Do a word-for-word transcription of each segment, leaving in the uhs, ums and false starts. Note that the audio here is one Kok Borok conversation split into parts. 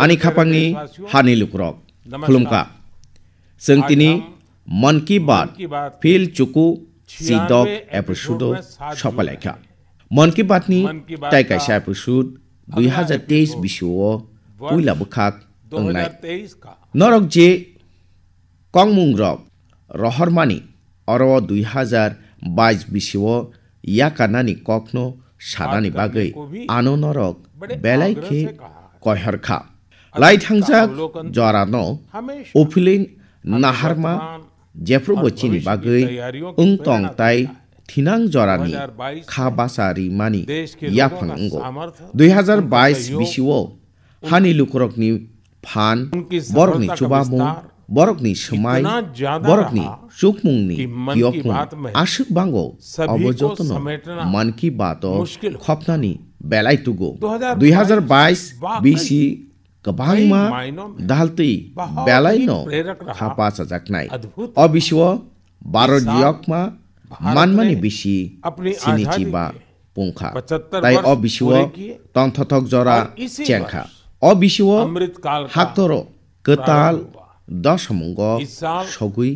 Ani khapangni hani lukurok, khulumkha. Chwng tini Mann Ki Baat phil chuku sidok episode o sopailakha. Mann Ki Baat ni tai kaisa episode dui hazar teis bisio puila bwkhak wngnai. Norok je kokmungrok rohormani, oro dui hazar bais bisio yakarnani kokno sanani bagwi ano norok belai khe koihor kha. Lai thangjak jorano uphilin naharma jephrubo chini bagwi wng tong tai thinang jorani kha basa rimani yaphang wngo. Dui hazar bais bisio hani lukurokni phan, borokni chubamung, borokni swmai, borokni chukmungni yokmung aswk bango, obo jotono Mann Ki Baat o khopnani belai tugo. Dui hazar bais bisi kwbangma daltwi belaino khapa chajaknai. O bisio Bharat yokma manmani bisi sinichi ba pungkha. Tai o bisio tongthothok jora chengkha. O bisio haktoro kwtal dosamungo sogwi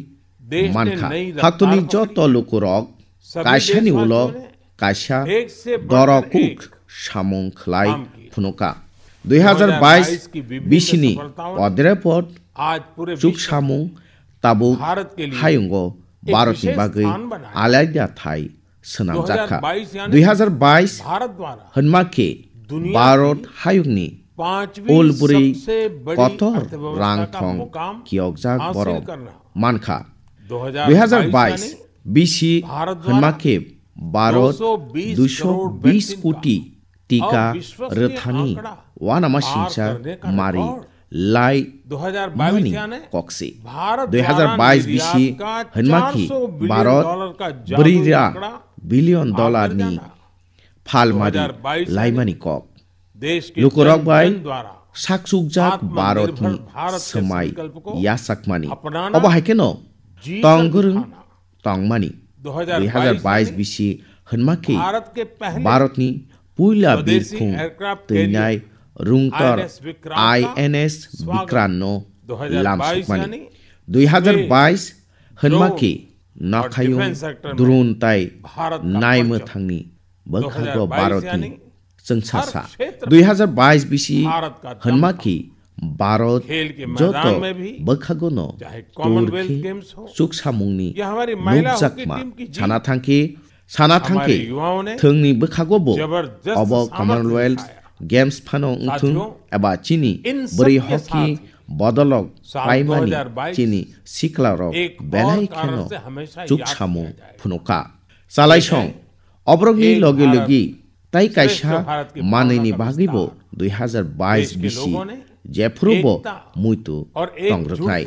mankha. Haktorni joto lukurok kaisani ulo kaisa dorokuk samung khlai phunukha. Dui hazar bais bisini podrepot chuksamung tabuk hayungo Bharatni bagwi alaida thai swnamjakha. Dui hazar bais hwnma khe Bharat hayungni ulburi kotor rangthong kiyokjak borok mankha. Dui hazar bais bisi hwnma khe Bharat duiso bis koti tika rwthani uanamasingcha mari lai mani kokse. Dui hazar bais bisi hwnma khe Bharat brira billion dollar ni phalmari laimani kok. Lukurok bai saksukjak Bharatni swmai yasakmani. Obo hai kheno tong gwrwng tongmani. Dui hazar bais bisi hwnma khe Bharatni puila birkhung twinai rungtor I N S Vikrant no lamsukmani. Dui hazar bais hwnma khe nokhayung drone tai naimwthangni bwkhago Bharatni chwngsasa. Dui hazar bais bisi hwnma khe Bharat joto bwkhagono tur khe chuksamungni nukjakma sana thangkhe, sana thangkhe thwngni bwkhagobo obo Commonwealth Games phano wngthung eba chini bwrwi hockey bodolrok paimani chini siklarok belai kheno chuksamung phunukha. Chalaisong, oborokni logi logi tai kaisa manwini bagwibo dui hazar bais bisi jephrubo muitu tongrwknai.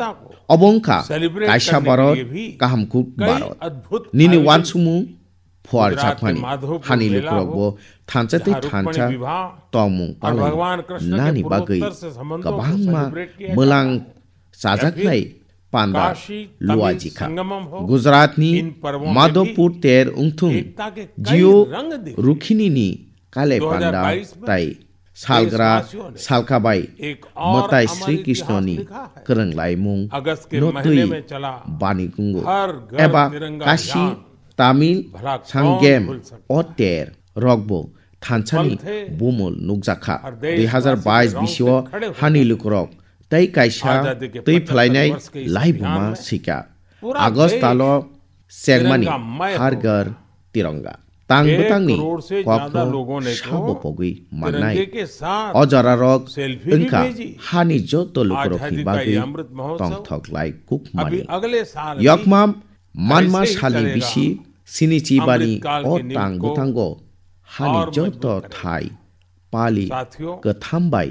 Obo wngkha kaisa Bharat, kaham kuk Bharat. Nini uansukmung phuarjakmani, hani lukurokbo thansa tei thansa tongmung palai nani bagwi kwbangma mwlang chajaknai panda luajikha. Gujaratni Madhavpur ter wngthung, Jio Rukhinini kale panda tai salgra salkabai mwtai Sri Krishnoni kwrwnglaimung no twi banikungo. Eba Kashi Tamil Sangem o ter rokbo thansani bumul nukjakha. Dui hazar bais bisio hani lukurok tei kaisa twi phlainai laibuma sika. Agost talo chengmani Har Ghar Tironga. Tang bwtangni kokno sabo pogwi mannai. O jorarok wngkha hani joto lukurokni bagwi tongthok lai kukmani. Yokma manma salni bisi sini chibani o tang bwtango hani joto thai pali kwtham bai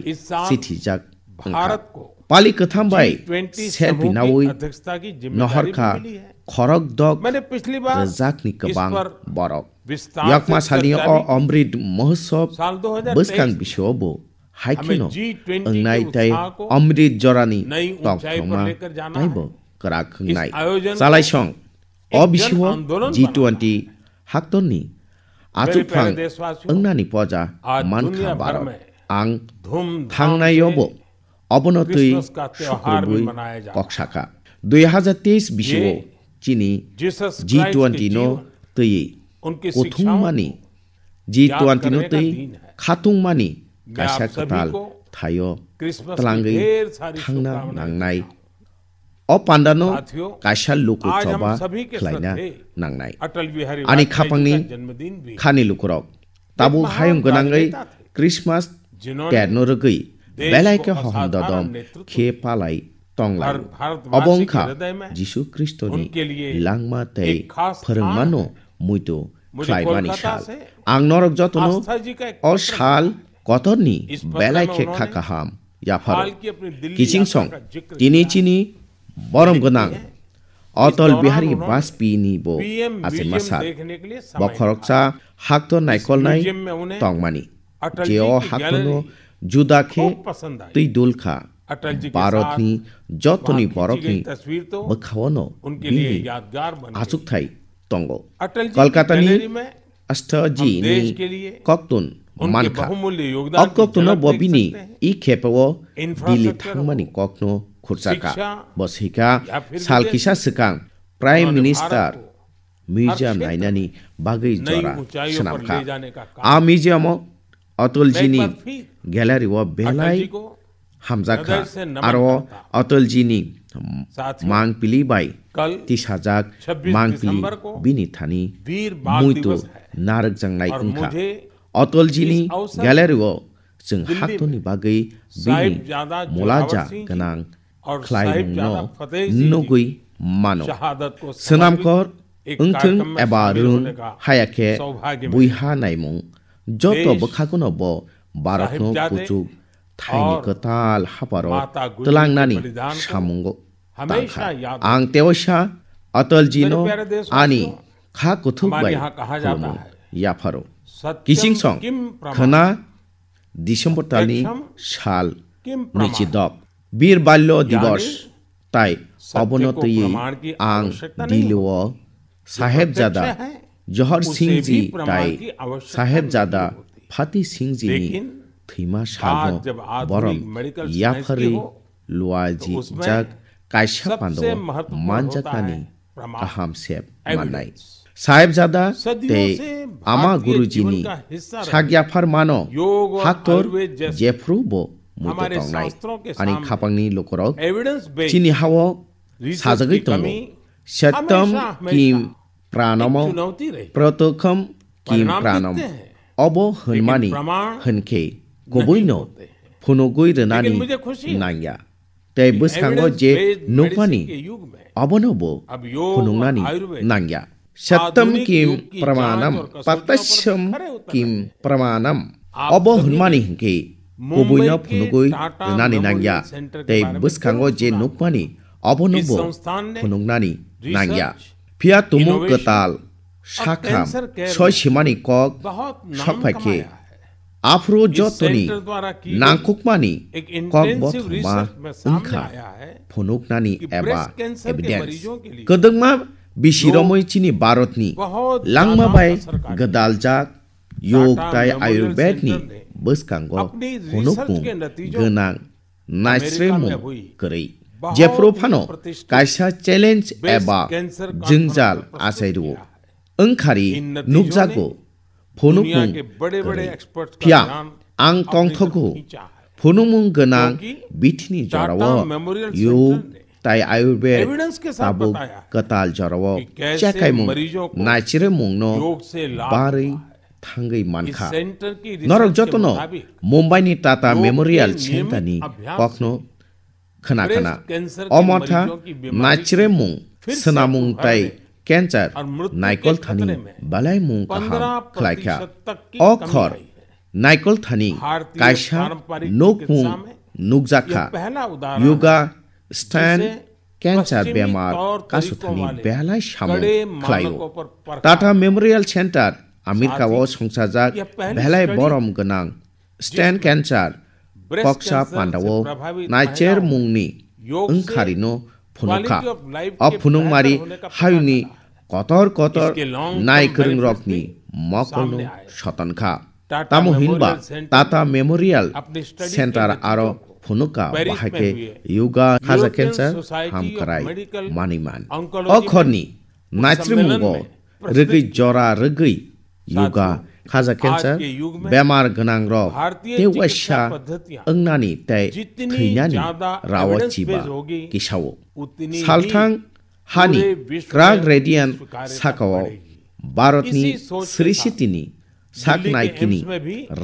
sithijak wngkha. Pali kwtham bai selfie nawi nohorkha khorok dok rwjakni kwbang borok. Yokma salni o Amrit Mahotsav bwskang bisiobo hai kheno wngnai tei Amrit jorani tongthokma taibo kwrak wngnai. Chalaisong, o bisio G twenty haktorni achukphang wngnani poja mankha Bharat. Ang thangnai obo Obono twi sukrubwi kok sakha. Dui hazar teis bisio chini G twenty no twi kuthungmani, G twenty no twi khatungmani kaisa kwtal thaio twlangwi thangna nangnai. O pandano kaisa luku choba khlaina nangnai. Ani khapangni khani lukurok tabuk hayung gwnangwi Christmas terno rwgwi belai khe hohom dodom khe palai tonglai. Obo wngkha Jisu Khristoni langma tei phwrwngmano muitu khlaimani sal. Ang norok jotono o sal kotorni belai khe kha kaham yapharo. Kiching song, tini chini borom gwnang Atal Bihari Vajpayee ni bo achaima sal. Bo khoroksa haktor naikolnai tongmani, je o haktorno juda khe twi dul kha. Bharatni jotoni borokni bwkhaono bini achukthai tongo. Kolkatani Ashtaji ni koktun mankha. O koktuno bo bini i khepeo Delhi thangmani kokno khurchakha. Bo swikha, sal kisa swkang Prime Minister museum nainani bagwi jora swnamkha. A museum o Atalji ni gallery o belai hamjakha. Aro Atalji ni mangpili bai tisajak mangpili bini thani muitu narwkjaknai wngkha. Atalji ni gallery o chwng haktorni bagwi bini mulaja gwnang khlaimungno nugwi mano. Swnamkor wngthwng eba rwng haya khe buiha naimung joto bwkhagono bo Bharatno kuchuk thaini kwtal haparo twlangnani samungo tangkha. Ang tewaisa Atalji no ani kha kuthuk bai khulumung yapharo. Kiching song khwna December talni sal nwichi dok Bir Balyo Divas tai obono twiwi ang Delhi o Sahebzada Johor Singh ji tai Sahebzada Fateh Singh ji ni thwima salno borom yapharwi luajijak kaisa pando manjaknani kaham sep mannai. Sahebzada tei Ama Guruji ni sak yaphar mano haktor jephru bo muitu tongnai. Ani khapangni lukurok chini hao sajagwi tongo. Satyam kim pranamo pratokham kim pranam. Obo hwnmani hwnkhe kubuino phunugwi rwnani nangya. Tei bwskango je nukmani abono bo phunuknani nangya. Satyam kim pramanam, pratyaksham kim pramanam. Obo hwnmani hwnkhe kubuino phunugwi rwnani nangya. Tei bwskango je nukmani abono bo phunuknani nangya. Phiya tumung kwtal sakham soi simani kok sokphai khe aphuru jotoni nangkukmani kok bothoma wngkha phunuknani eba evidence. Kwdwkma bisi romwi chini Bharatni langma bai gwdaljak yog tai Ayurvedni bwskango phunukmung gwnang naisremung kwrwi. Jephru phano kaisa challenge eba jwngjal achai rwo. Wngkhari nukjago phunukmung kwrwi. Phiya ang tongthogo phunukmung gwnang bithini jorao yog tai Ayurved tabuk kwtal jorao chekaimung naisremungno barwi thangwi mankha. Norok jotono Mumbai ni Tata Memorial Center ni kokno khna khna. O motha naisremung, swnamung tai cancer naikol thani belaimung kaham khlaikha. O khor naikol thani kaisa nukmung nukjakha. Yoga stand cancer bemar kasu thani belai samung khlaio. Tata Memorial Center America o songchajak belai borom gwnang stand cancer koksa pandao naicher mungni wngkharino phunukha. O phunukmari hayungni kotor kotor naikwrwngrokni mokolno sotonkha. Tamo hinba Tata Memorial Center aro phunukha bahai khe yoga khaja cancer hamkrai manwi man. O khorni naisrimungo rwgwi jora rwgwi yoga khaja cancer bemar gwnangrok tei waisa wngnani tei thwinani rao chiba kisao. Salthang hani krak radian sakao Bharatni srisitini saknaikini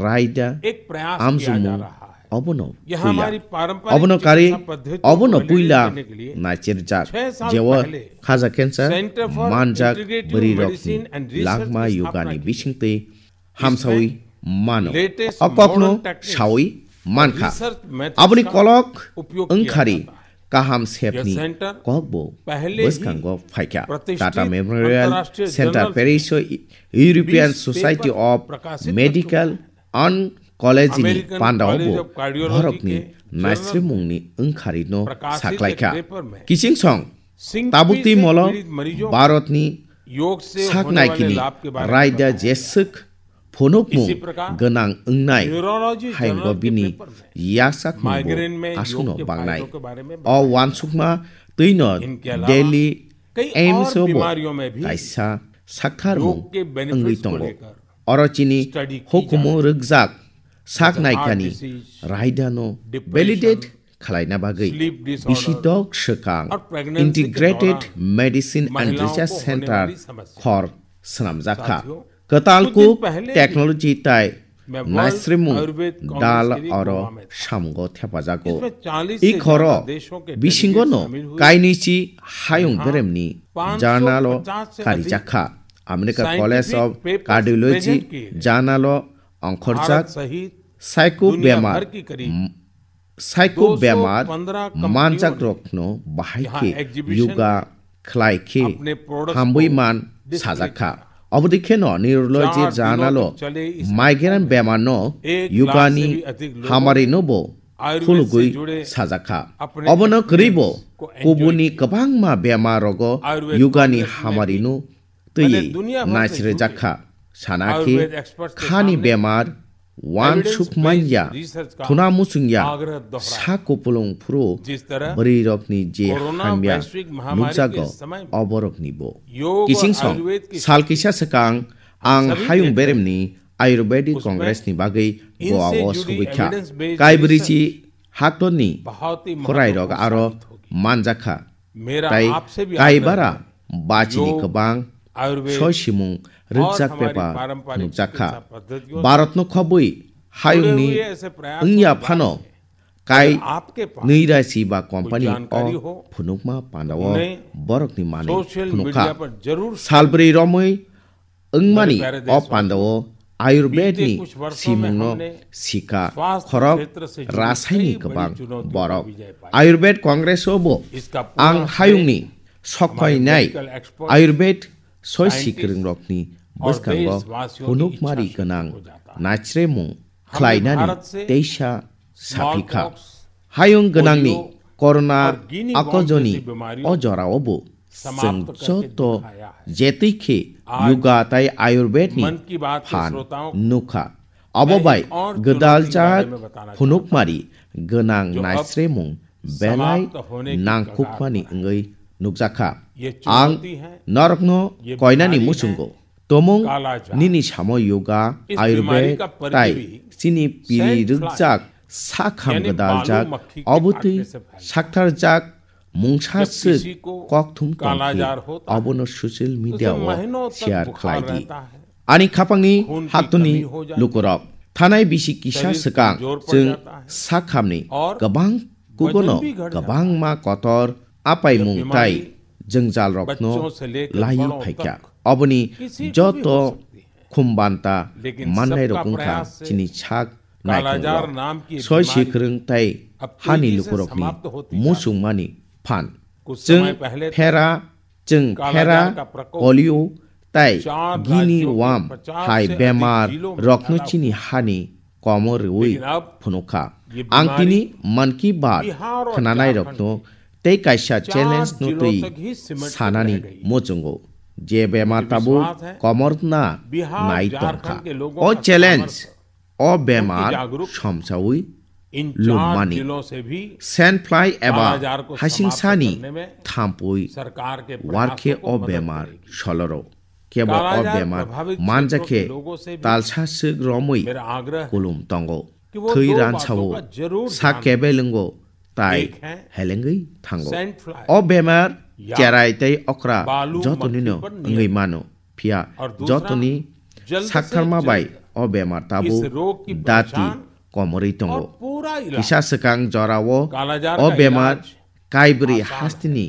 raida amjumung obono puila. Obono kari obono puila naichirjak jeo khaja cancer manjak bwrwirokni langma yogani bisingtwi hamsawi mano. O kokno sawi mankha. Aboni kolok wngkhari kaham sepni kokbo bwskango phaikha. Tata Memorial Center Paris o European Society of Medical Oncology ni pandao bo borokni naisremungni wngkharino saklaikha. Kiching song tabuk twi molo Bharatni saknaikini raida jeswk phunukmung gwnang wngnai, haino bini yaksakmungbo aswkno bangnai. O uansukma twino Delhi AIIMS o bo kaisa saktharmung wngwi tongo. Oro chini hukumu rwkjak saknaikani raidano validate khlaina bagwi bisi dok swkang Integrated Medicine and Research Center khor swnamjak kha. Kwtal kuk technology tai naisremung dal oro samungo thepajago. I khoro bisingono kainichi hayung beremni journal o karijak kha. America College of Cardiology journal o ongkhorjak psycho bemar psycho bemar manjakrokno bahai khe yoga khlai khe hamwi man sajak kha. Obodei kheno Neurology journal o migraine bemarno yogani hamarinobo khulugwi sajak kha. Obono kwrwibo kubuni kwbangma bemarrogo yogani hamarino twi naisrejak kha. Sana khe khani bemar uansuk manya, thuna muchungya, sa kupulung phuru bwrwirokni je hamya nukjago, oboroknibo. Kiching song sal kisa swkang ang hayung beremni Ayurvedic Congress ni bagwi Goa o sogwi kha. Kaibwrwi chi haktorni khwrairok aro manjak kha. Tai kaibara bachini kwbang soi simung rwkjak pepa nukjak kha. Bharatno khobwi hayungni wngya phano kai nwi raisi ba company o phunukma pandao borokni manwi phunuk kha. Salbrwi romwi wngmani o pandao Ayurved ni simungno sika khorok rasai ni kwbang borok. Ayurved Congress o bo ang hayung ni sokphainai Ayurved soi sikrwng rokni bwskango phunukmari gwnang naisremung khlainani teisa saphi kha. Hayung gwnangni corona akojoni o jorao bo chwng joto jetwi khe yoga tai Ayurved ni phan nukha. Abo bai gwdaljak phunukmari gwnang naisremung belai nangkukmani wngwi nukjakha. Ang norokno koinani muchungo tomung nini samo yoga, Ayurved tai chini piri rwkjak sakham gwdaljak obotwi saktharjak mungsa swk kokthum tongkhe obono social media o share khlai di. Ani khapangni haktoni lukurok, thanai bisi kisa swkang chwng sakhamni kwbang kugono kwbangma kotor apaimung tai jwngjalrokno laiwi phaikha. Oboni joto khumbanta mannairok wngkha chini sak naikhungrok. Soi sikrwng tai hani lukurokni muchungmani phan. Chwng phera, chwng phera, polio tai gini wam hai bemar rokno chini hani komo rwui phunukha. Ang tini Mann Ki Baat khwnanairokno tei kaisa challenge no twi sanani muchungo, je bemar tabuk komorna nai tongkha. O challenge, o bemar somsaui lummani. Sand fly eba hasingsani thampui warkhe o bemar soloro. Kebo o bemar manjakhe talsa swk romwi kulum tongo. Thwi ransawo, sak kebelwngo tai helengwi thango. O bemar cherai tei okra jotonino wngwi mano. Phiya jotoni saktharma bai o bemar tabuk dati komorwi tongo. Kisa swkang jorao o bemar kaibrwi hasteni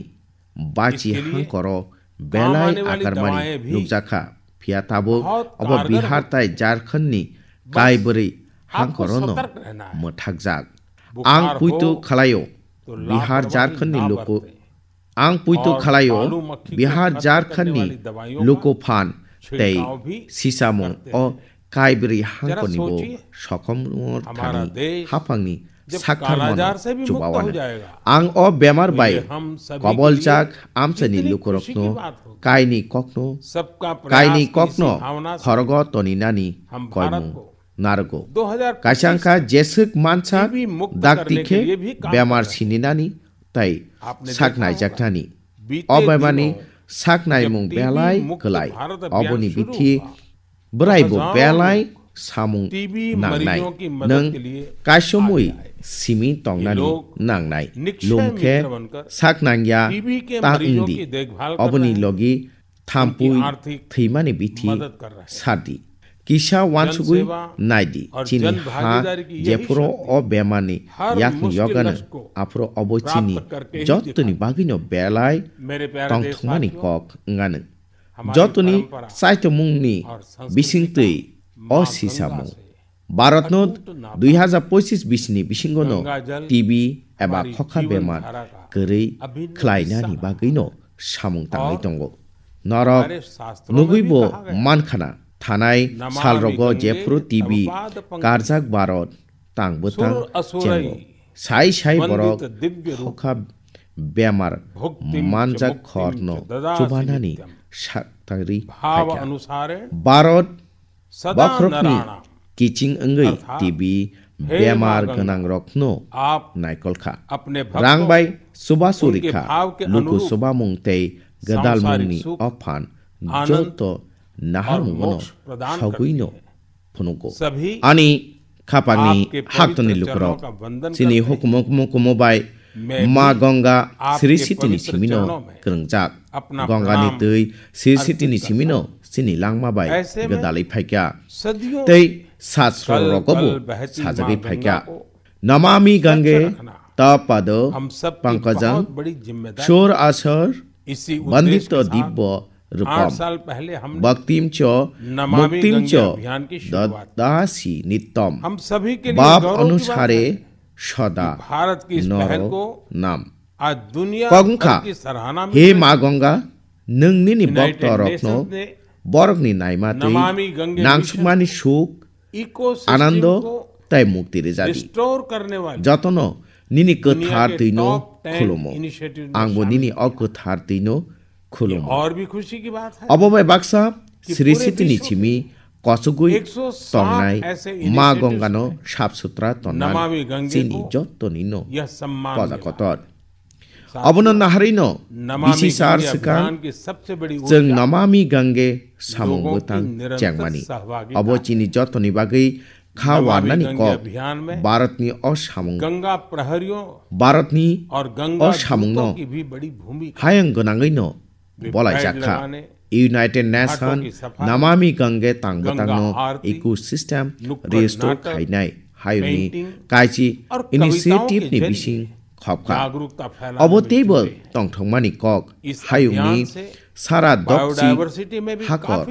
bachi hangkoro belai akarmani nukjakha. Phiya tabuk obo Bihar tai Jharkhandni kaibrwi hangkorono mwthakjak. Ang puitu khalaio Bihar Jharkhandni luku Ang puitu khalaio Bihar Jharkhandni luku phan tei sisamung o kaibrwi hangkornibo sokomor thani haphangni saktharmano chubawanw. Ang o bemar bai koboljak amchaini lukurokno kaini kokno kaini kokno khorogo toninani koimung narwgo. Kaisa wngkha jeswk mansak dakti khe bemar sininani tei sak naijaknani. O bemani sak naimung belai kwlai. Oboni bithi bwraibo belai samung nangnai. Nwng kaisomwi simi tongnani nangnai. Lum khe sak nangya ta wngdi. Oboni logi thampui thwimani bithi sardi. Kisa wansugwi naidi, chini ha jephuru o bemarni yakni yogano, aphuru obo chini jottoni bagwino belai tongthokmani kok wngano. Jottoni chaitomungni bisingtwi o sisamung. Bharatno dui hazar pochis bisini bisingono T B eba khokha bemar kwrwi khlainani bagwino samung tangwi tongo. Norok nugwibo mankhana thanai salrogo jephuru T B karjak Bharat tang bwtang chengo. Sai sai borok khokha bemar manjak khorno chubanani saktari phaikha. Bharat Bokhorokni kiching wngwi T B bemar gwnangrokno naikol kha. Rang bai chubachu rikha, luku chubamung tei gwdalmungni ophan joto naharmungono sogwino phunugo. Ani khapangni haktoni lukurok, chini hukumu kumu kumu bai Ma Ganga Sri Sitini simino kwrwngjak. Gongani twi Sri Sitini simino chini langma bai gwdalwi phaikha. Tei sasro rogobo sajagwi phaikha. Namami Gange ta pado pankajang sur asar bandito dibbo rupam. Bhaktim cho muktim cho dadasi nittam. Bab anusare sada noro nam. Kok wngkha, he Ma Ganga, nwng nini bokto rokno borokni naima twi nangsukmani suk, anando tei mukti rijadi. Jotono nini kwthar twino khulumo. Angbo nini o kwthar twino khulumo. Obo bai baksa Sri Sitini simi kochugwi tongnai Ma Gongano sap sutra tonna chini jottoni no poja kotor. Obono naharino bisi sar swkang chwng Namami Gange samung bwtang chengmani. Obo chini jottoni bagwi kha warnani kok. Bharatni o samung, Bharatni o samungno hayung gwnangwino bolaijak kha. United Nation Namami Gange tang bwtangno ecosystem restore khainai hayungni kaisi initiative ni bising khopkha. Obo teibo tongthokmani kok. Hayungni sara dokchi hakor,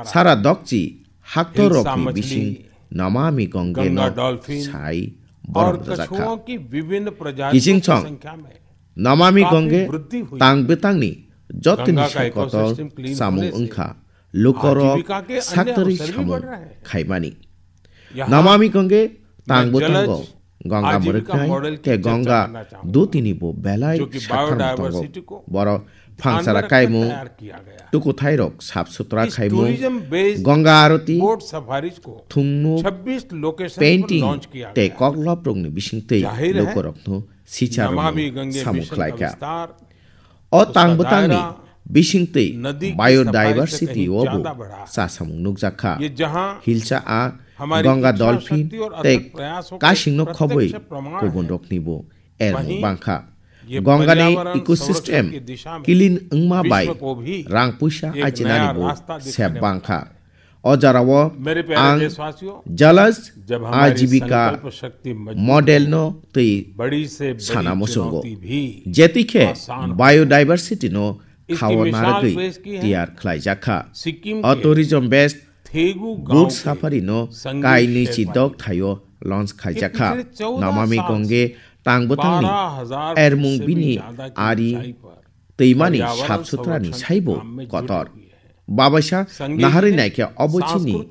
sara dokchi haktor rokni bising Namami Gange no sai borok rwjakha. Kiching song Namami Gange tang bwtangni jotoni sai kotor samung wngkha lukorok saktori samung khaimani. Namami Gange tang bwtango Gonga mwrwknai tei Gonga dutini bo belai sakharma tongo. Borok phangsara kaimung, tukuthairok sap sutra khaimung, Gonga aroti, thungno, painting tei kokloprokni bisingtwi lukurokno sicharokni samung khlaikha. O tang bwtangni bisingtwi biodiversity o bo chasamung nukjakha. Hilsa a Gonga dolphin tei kasingno khobwi kubunrokni bo ermung bangkha. Gongani ecosystem kilin wngma bai rang puisa ajinani bo sep bangkha. O jorao ang Jalas Ajibika model no twi sana muchungo. Jetwi khe biodiversity no khao narwgwi tiyar khlaijakha. O tourism based boat safari no kainwi chi dok thaio launch khaijakha. Namami Gange tang bwtangni ermung bini ari twimani sap sutrani saibo kotor. Babaisa naharwi naikhe obo chini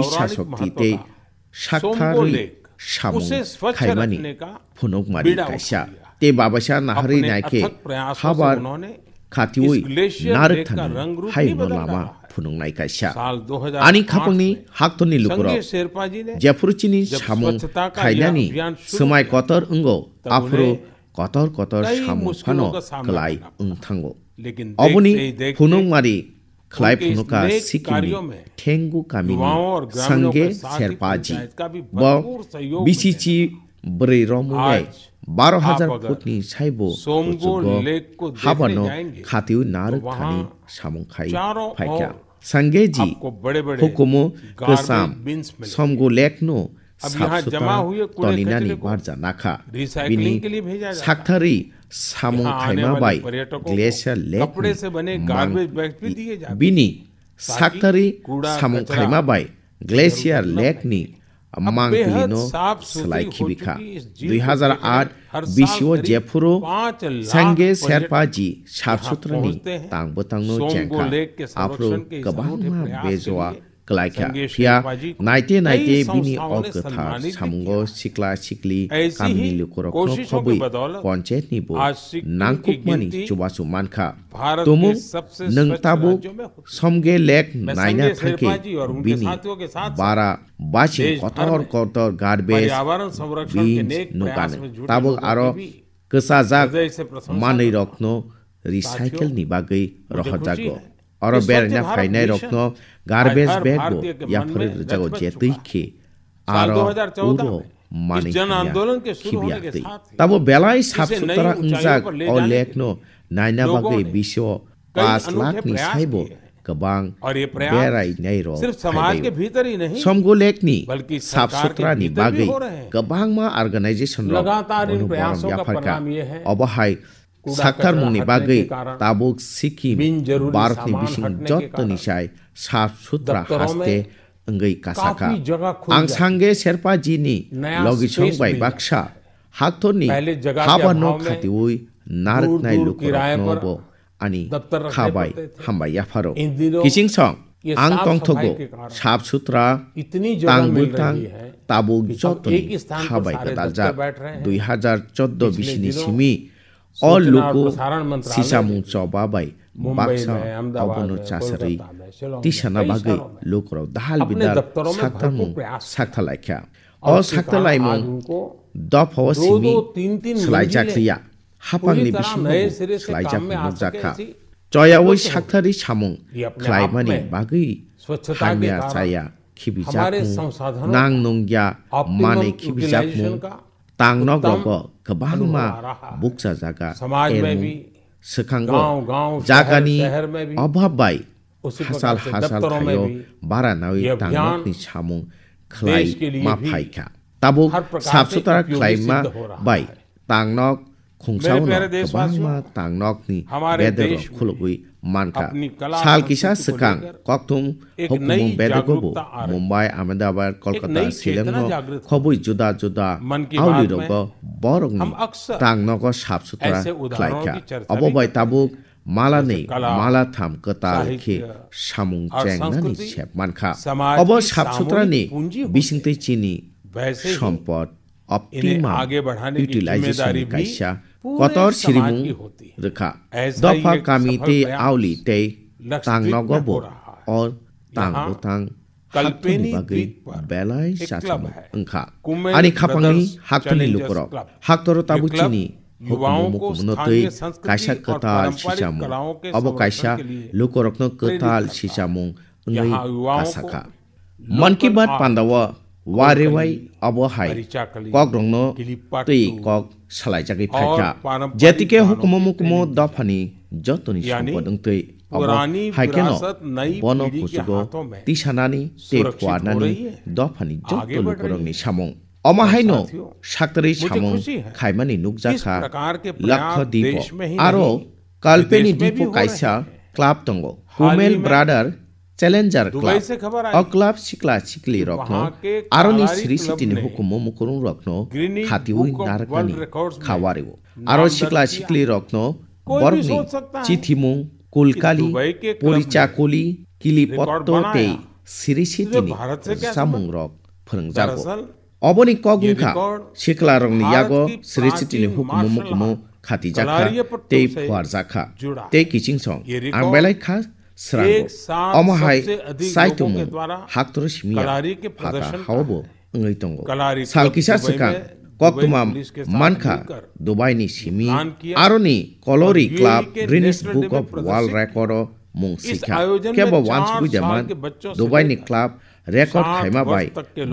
issa shokti tei saktharwi samung khaimani phunukmari kaisa. Tei babaisa naharwi naikhe habar khatiwi narwkthani hayungno lama phunuknai kaisa. Ani khapangni haktorni lukurok jephuru chini samung khainani swmai kotor wngo, aphuru kotor kotor samung phano kwlai wng thango. Oboni phunukmari khlai phunuka Sikkimni Thengu kamini Sangay Sherpaji. Bo bisichi bwrwi romwi bai baro hajar footni saibo kuchugo habano khatiwi narwk thani samung khai phaikha. Sangayji hukumu kwcham Somgo Lake no sap sutra toninani barja nakha. Bini saktharwi samung khaima bai Glacier Lake ni mang bini saktharwi samung khaima bai Glacier Lake ni mangpili no slai khibikha. Dui hazar aat bisio jephuru Sangay Sherpaji sap sutrani tang bwtangno chengkha, aphuru kwbangma bejoa kwlaikha. Phiya naite naite bini o kwthar samungo sikla sikli kamini lukurokno khobwi panchayatni bo nangkukmani chubachu mankha. Tumung nwng tabuk Somge Lake naina thangkhe bini bara basing kotor kotor garbage bins nukano. Tabuk aro kwchajak manwirokno recycle ni bagwi rohorjago. Oro beraina phainairokno garbage bag bo yapharwi rwjago, je twi khe aro uro manwi hamya khibiya twi. Tabo belai sap sutra wngjak o lake no naina bagwi bisio pash lakh ni saibo kwbang berainairok phaibaio. Somgo Lake ni sap sutra ni bagwi kwbangma organization rok bono borom yapharkha. Obo hai saktarmungni bagwi tabuk Sikkim Bharatni bising jottoni sai sap sutra haste wngwi kasakha. Ang Sangay Sherpaji ni logisong bai baksa haktorni habano khatiwi narwknai lukurokno bo ani kha bai hambai yapharo. Kiching song ang tongthogo sap sutra tang bwtang tabuk jottoni kha bai gwdaljak. Dui hazar chordo bisini simi o luku sisamung choba bai baksa obono chasarwi tisana bagwi lukurok dahal bidal saktamung saktalaikha. O saktalaimung dophao simi swlaijak liya, haphangni bisingo bo swlaijak nukjakha. Choyaui sakthari samung khlaimani bagwi hamya chaya khibijakmung, nang nungya manwi khibijakmung, tangnok rogo kwbangma bukcha jaga ermung swkango, jagani obhab bai hachal hachal thaio bara nawi tangnokni samung khlai ma phaikha. Tabuk sap sutra khlaima bai tangnok khungsaono kwbangma tangnokni bedorok khulugwi mankha. Sal kisa swkang kokthum hukumu bedogo bo Mumbai, Ahmedabad, Kolkata, Shillongno khobwi juda juda aulirogo borokni tangnogo sap sutra khlaikha. Obo bai tabuk mala ni mala tham kwtal khe samung chengnani sep mankha. Obo sap sutrani bisingtwi chini sompot optimum utilization ni kaisa kotor sirimung rwkha. Dopha kami tei auli tei tangnogo bo o tang bwtang haktwini bagwi belai chachamo wngkha. Ani khapangni haktwini lukurok haktoro tabuk chini hukumu mukumuno twi kaisa kwtal sichamung. Obo kaisa lukurokno kwtal sichamung wngwi kasakha. Mann Ki Baat pandao warewai obo hai kokrokno twi kok salaijagwi phaikha. Jetike hukumu mukumu dophani jotoni sompot wngtwi obo hai kheno bono kuchugo tisanani tei phuarnani dophani joto lukurokni samung. Omo haino saktwrwi samung khaimani nukjakha Lakshadweep o. Aro Kalpeni Dweep o kaisa club tongo, Kumel Brother Challenger Club. O club sikla sikli rokno aroni siri sitini hukumu mukurung rokno khatiwi naraknani khawario. Aro sikla sikli rokno borokni chithimung, kulkali, porichakuli, kilipotto tei siri sitini samung rok phwrwngjago. Oboni kok wngkha siklarokni yago siri sitini hukumu mukumu khatijakha tei phuarjakha tei kichingsong ang belai kha srango. Omo hai saitumung haktoro simiya phata haobo wngwi tongo. Sal kisa swkang koktwma mankha Dubai ni simi aroni Kolori Club Guinness Book of World Record o mung sikha. Kebo wansugwi deman Dubai ni club record khaima bai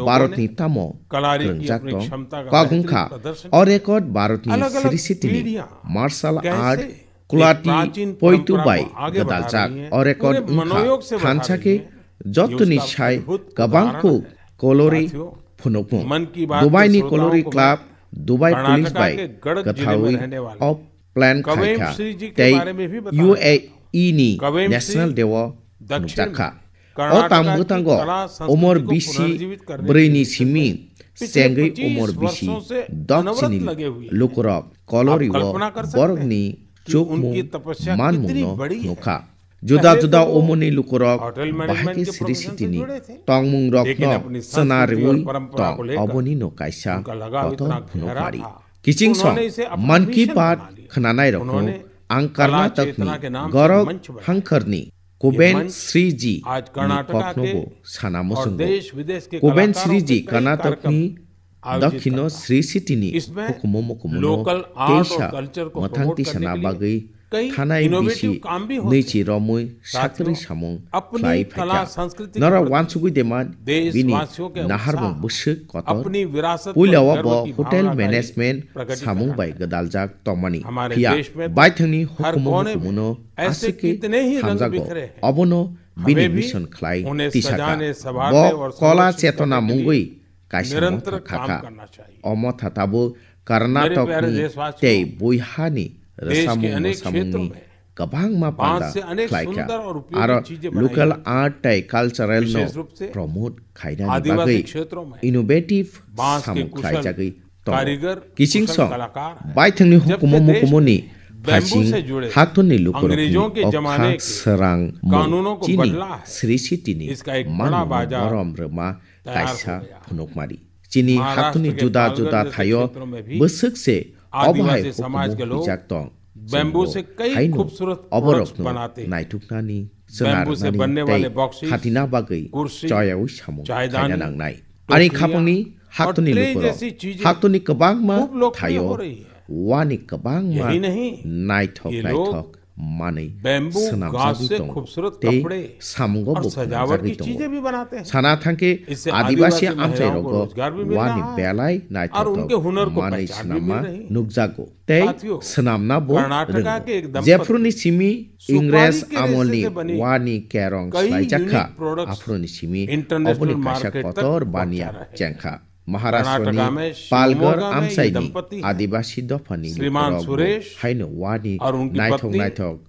Bharatni tamo kwrwngjak tong. Kok wngkha o record Bharatni siri sitini martial art kulati poitu bai gwdaljak. O record wngkha thansa khe jotoni sai kwbang kuk Kolori phunukmung. Dubai ni Kolori Club Dubai Police bai kwthawi o plan khaikha tei U A E ni National Day o phunukjakha. O tang bwtango umor bisi brwi ni simi chengwi umor bisi dok chini lukurok Kolori o borokni chukmung manmungno nukha. Juda juda umorni lukurok bahai khe siri sitini tongmungrokno chwna rwui tong, obonino kaisa kotor phunukmari. Kiching song Mann Ki Baat khwnanairokno ang Karnatokni Gorok Hangkharni Kuben Sriji ni koknobo sana muchungo. Kuben Sriji Karnatokni Dakhino Sri City ni hukumu mukumuno teisa mwthang tisana bagwi thanai bisi nwichi romwi saktwrwi samung khlai phaikha. Norok wansugwi deman bini naharmung bwswk kotor. Puilao bo hotel management samung bai gwdaljak tongmani. Phiya baithangni hukumu mukumuno aswk khe hamjago. Obono bini mission khlai tisaka. Bo kola chetona mungwi kaisa motha khakha. O motha tabuk Karnatokni tei buihani rwsamung mwsamungni kwbangma panda khlaikha. Aro local art tei cultural no promote khainani bagwi innovative samung khlaijagwi tongo. Kiching song baithangni hukumu mukumuni phasing haktoni lukurokni okha srang mung chini Sri City ni manmung borom rwma kaisa phunukmari. Chini haktoni juda juda thaio bwswk se obo hai hukumu hwijak tong. Chwngbo haino oborokno naituknani, chwna rwnani tei khatina bagwi choyaui samung khaina nangnai. Ani khapangni haktoni lukurok, haktoni kwbangma thaio wani kwbangma naithok naithok manwi swnamjagwi tongo tei samungo bo phunukjagwi tongo. Sana thangkhe Adibasi amchairogo wani belai naithothok manwi swnamma nukjago tei swnamna bo rwngo. Jephuruni simi Ingres amolni wani kerong swlaijakha, aphuruni simi oboni kaisa kotor baniya chengkha. Maharashtrani Palghar amchaini Adibasi dophani lukurok bo haino wani naithok naithok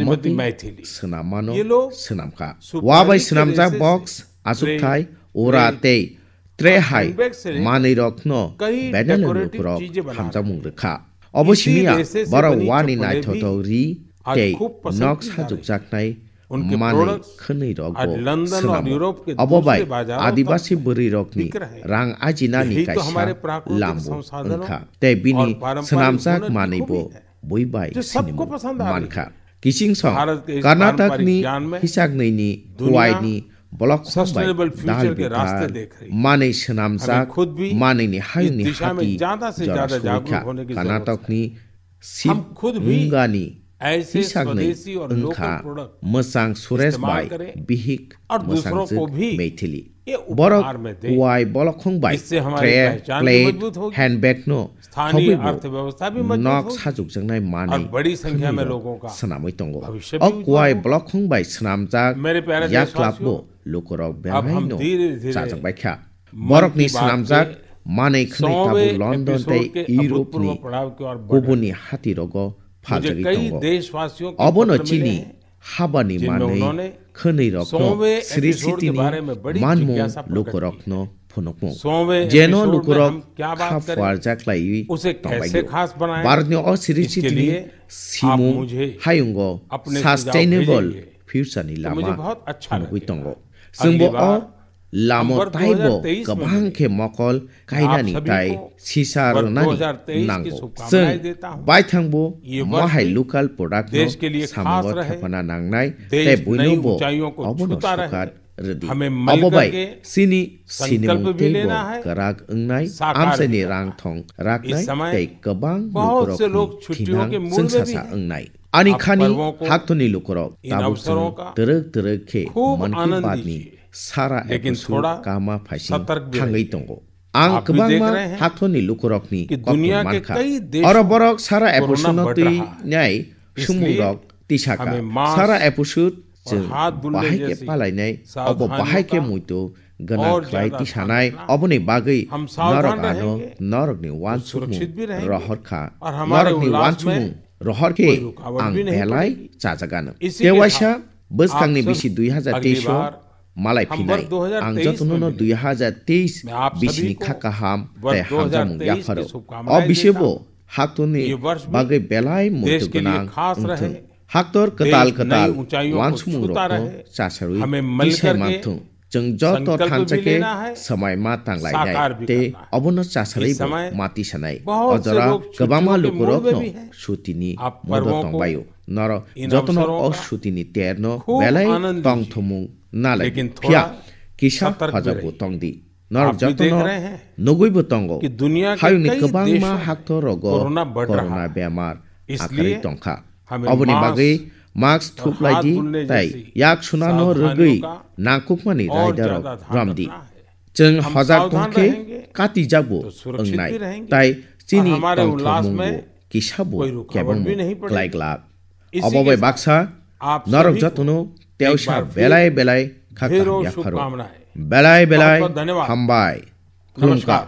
motwi swnamano swnamkha. Wa bai swnamjak box, achukthai, ura tei tray hai manwirokno Bengali lukurok hamjakmung rwkha. Obo simiya borok wani naithothok ri tei nok sajukjaknai manwi khwnwi rokbo swnamo. Abo bai adibasi bwrwi rokni rang ajinani kaisa lambo wngkha. Tei bini swnamjak manwibo bui bai sinimo mankha. Kiching song Karnatokni hisaknwini kuaini blokhong bai dal bidal manwi swnamjak manwini hayungni hati jora sugwikha. Karnatokni Sibungani hisaknwi wngkha mwsang Suresh bai bihik mwsang jwk Meithili. Borok kuai bolokhong bai tray, plate, handbag no khogwi bo nok sajwkjaknai manwi khwnwi rok swnamwi tongo. O kuai bolokhong bai swnamjak yaklap bo lukurok belai no chajak baikha. Borokni swnamjak manwi khwnwi tabuk London tei Europe ni kubuni hati rogo phaljagwi tongo. Obono chini habani manwi khwnwi rokno sri sitini manmung lukurokno phunukmung. Jeno lukurok kha phuarjak laiwi tongbaio. Bharatni o sri sitini simung hayungo sustainable future ni lama phunugwi tongo. Chwngbo o lamo taibo kwbang khe mokol kainani tai sisa rwnani nango. Chwng baithangbo mohai local product no samungo thepana nangnai tei buino bo obono sukar rwdi. Obo bai chini sinimung teibo kwrak wngnai, amchaini rang thong raknai tei kwbang lukurokni thinang chwngsasa wngnai. Ani khani haktorni lukurok tabuk chwng twrwk twrwk khe Mann Ki Baat ni sara episode kama phaising thangwi tongo. Ang kwbangma haktorni lukurokni kok mankha. Oro borok sara episode no twi nai sumung rok tisaka. Sara episode chwng bahai khe palainai, obo bahai khe muitu gwnang khlai tisanai, oboni bagwi norok ano norokni uansukmung rohor kha. Norokni uansukmung rohor khe ang belai chajagano. Tei waisa bwskangni bisi dui hajar teis o malai phinai. Ang jotono no dui hajar teis bisini kha kaham tei hamjakmung yapharo. O bisebo haktorni bagwi belai muitu gwnang wngthung. Haktor kwtal kwtal uansukmung rokno chasarwi tisai manthung. Chwng joto thansa khe swmai ma tanglainai tei obono chasarwi bo ma tisanai. O jora kwbangma lukurokno sutini modo tongbaio. Norok jotono o sutini terno belai tongthumung nalai. Phiya kisa hojabo tongdi. Norok jotono nugwibo tongo. Hayungni kwbangma haktor rogo corona bemar akhari tongkha. Oboni bagwi mask thuplaidi tei yak sunano rwgwi nangkukmani raidarok romdi. Chwng hojak tongkhe katijagbo wngnai tei chini tongthokmungbo kisabo kebengmung klai glak. Obo bai baksa norok jotono teisa belai belai kha kaham yapharo. Belai belai hambai. Khulumkha.